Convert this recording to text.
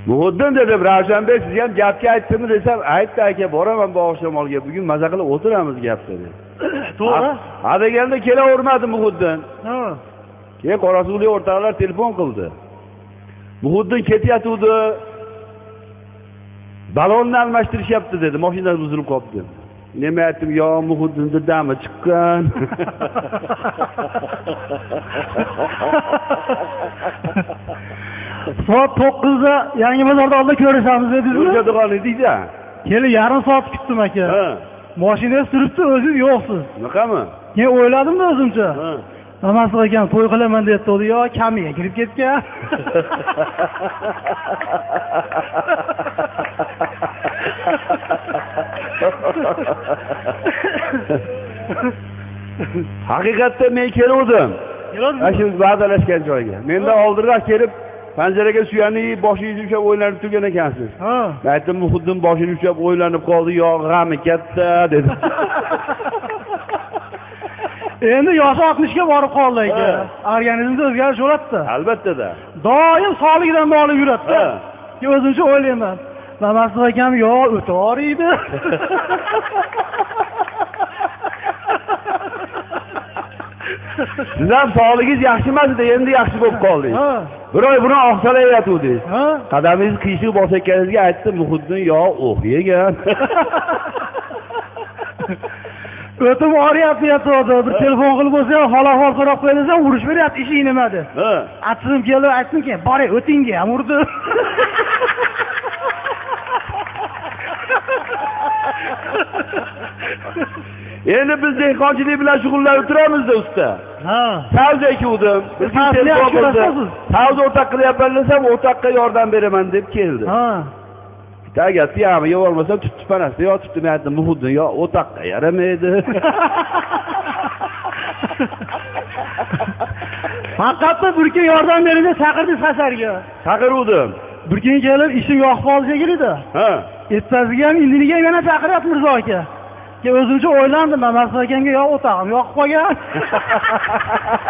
Muhiddin dedim, Ravshanbek sizga ham gapga aytdimi desam, aytdi aka, boraman Bog'ishamolga, bugun maza qilib o'tiramiz gap dedi. To'g'ri. Ha deganda kelavermadi Muhiddin. Ha. Keyin Qorasuvli o'rtoqlar telefon qildi. Muhiddin ketyatuvdi. Balonni almashtirishyapti dedi, mashina buzilib qolibdi. Nima aytdim, yo Muhiddinni dami chiqqan. Soat 9da Yangi bozorda oldida ko'rishamiz dedingizmi? Ko'rishadigan edik-da. Kelib yarim soat kutdim aka. Ha, Mashinangiz turibdi, o'zingiz yo'qsiz. Shunaqami? Keyin o'yladim-da o'zimcha. Ha. Namasi ekan, to'y qilaman debdi, yo kamiga kirib ketgan. Haqiqatda men keluvdim. Keladimi? Ana shu va'dalashgan joyga. Mendan oldinroq kelib panjaraga suyanib, boshingizni ushlab o'ylanib turgan ekansiz. Ha. Men aytdim, Muhiddin boshini ushlab o'ylanib qoldi, yo g'ami katta dedim. Endi yoshi 60 ga borib qoldi aka. Ha. Organizmda o'zgarish bo'ladi-da. Albatta-da. Doim sog'ligidan bog'liq yuradi-da. Ha. Keyin o'zimcha o'ylayman. Namasi akam yo o'ta og'riydi. Siz ham sog'ligingiz yaxshi emas edi, endi yaxshi bo'lib qoldingiz. Ha. Bir oy burun oqsalayotgandingiz. Ha. Qadamingiz qiyshiq bosayotganingizga aytdim, Muhiddin yo o'q yegan. O'tim og'riyapti deyapti. Bir telefon qilib bo'lsa ham hol ahvol so'rab qo'y desam, urush beryapti, ishing nima deb. Ha. Achchig'im keldi, aytdimki, boray o'tingga ham urdi. Endi biz dehqonchilik bilan shug'ullanib turamizda usta. Ha. Savza ekuvdim. Bir kun Savzni telefon yaxshi qildi. ko'rasiz. Savza o'rtaq qilyapman desam, o'rtaqqa yordam beraman deb keldi. Ha. Bitta yamiga bormasam tutdi panasida yotibdi. Men aytdim, Muhiddin yo o'taqqa yaramaydi. Faqat bir kun yordam bering deb chaqirdingiz hasharga. Chaqiruvdim. Bir kun kelib ishim yoqib qoldi shekilli-da. Ha. Ertasiga ham indiniga ham yana chaqiryapti Mirzo aka. Keyin o'zimcha o'ylandim, Mamat akamga yo o'tog'im yoqib qolgan.